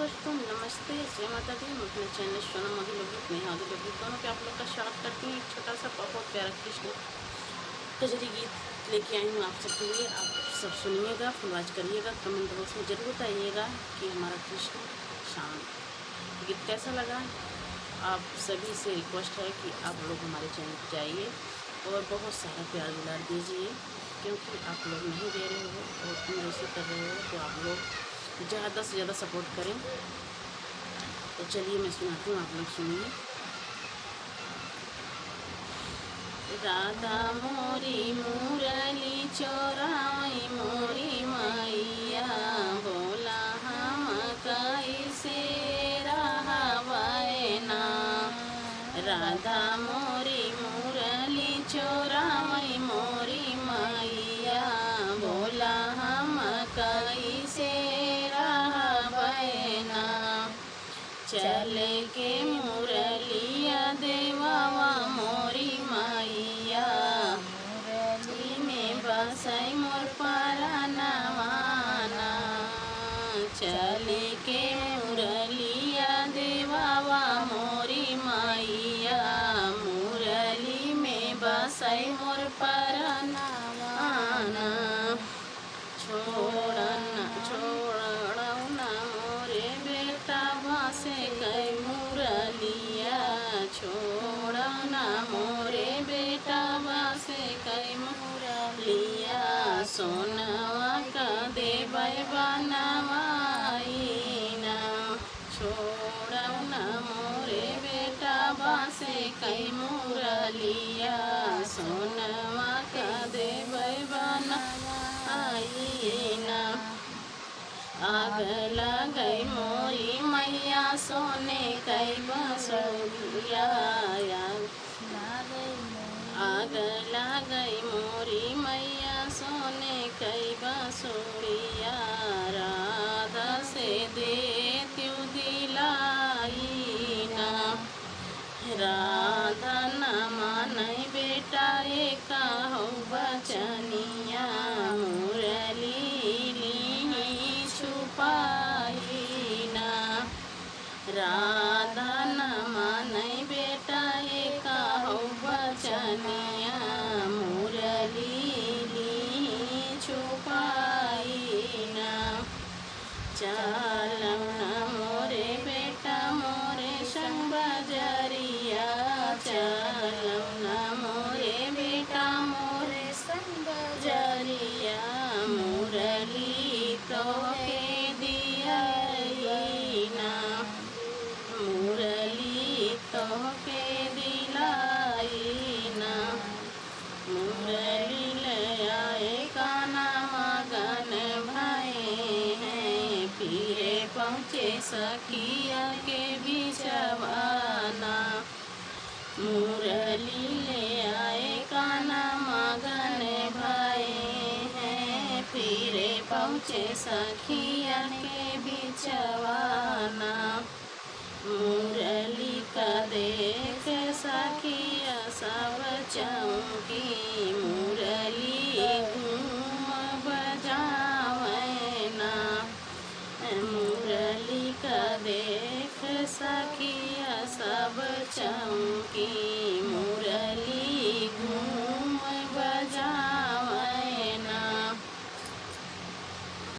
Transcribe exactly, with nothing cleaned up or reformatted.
दोस्तों नमस्ते, जय माता दी। मैं अपने channel Sonam audio book, Neha audio book दोनों पे आप लोग का स्वागत करती हूँ। एक छोटा सा बहुत प्यारा कृष्ण कजरी गीत लेके आई हूँ आप सबके लिए। आप सब सुनिएगा, फुल वॉच करिएगा, कमेंट बॉक्स में जरूर बताइएगा कि हमारा कृष्ण शांत गीत कैसा लगा। आप सभी से रिक्वेस्ट है कि आप लोग हमारे चैनल पर जाइए और बहुत सारा प्यार दुलार दीजिए, क्योंकि आप लोग नहीं दे रहे हो और उम्मीद से कर रहे हो, तो आप लोग ज़्यादा से ज़्यादा सपोर्ट करें। तो चलिए मैं सुनाती हूँ, आप लोग सुनिए। राधा मोरी मुरली चोरावई मोरी मैया, बोला हम कैसे रहबै ना। राधा मोरी मुरली चोरावई मोरी मैया, बोला हम कैसे रहबै ना। चल के मुरलिया देवावा मोरी मैया, मुरली में बसई मोर परनवा ना। चल के मुरलिया देवावा मोरी मैया, मुरली में बसई मोर परनवा ना। छोड़न, छोड़न मोरे बेटा बासे कई मुरलिया, छोड़न मोरे बेटा बासे कई मुरलिया, सोनवा का देबै बनवाई ना। छोड़न मोरे बेटा बासे कई मुरलिया, सोनवा का देबै बनवाई ना। आग लागै मोरी मैया सोने कई बसुरिया, आग लागै मोरी मैया सोने कई बसुरिया, राधा से देत्यू दिलाई ना। राधा न मानै बेटा एकहु बचनिया, मुरली लिही छुपाई ना। राधा न मानै बेटा एकहु बचनिया, मुरली लिही छुपाई ना। चलौ ना मोरे बेटा मोरे संग बजरिया, चलौ ना मोरे बेटा मोरे संग बजरिया, मुरली तोहके दियाई ना, मुरली तोहके दिलाई ना। मुरली ले आए कान्हा मगन भए हैं, फिरे पहुँचे सखिया के बिछवा ना। मुरली ले आए कान्हा मगन भए हैं, फिरे पहुँचे सखिया के बिछवा ना। मुरली का देख सखिया सब चौंकी, मुरली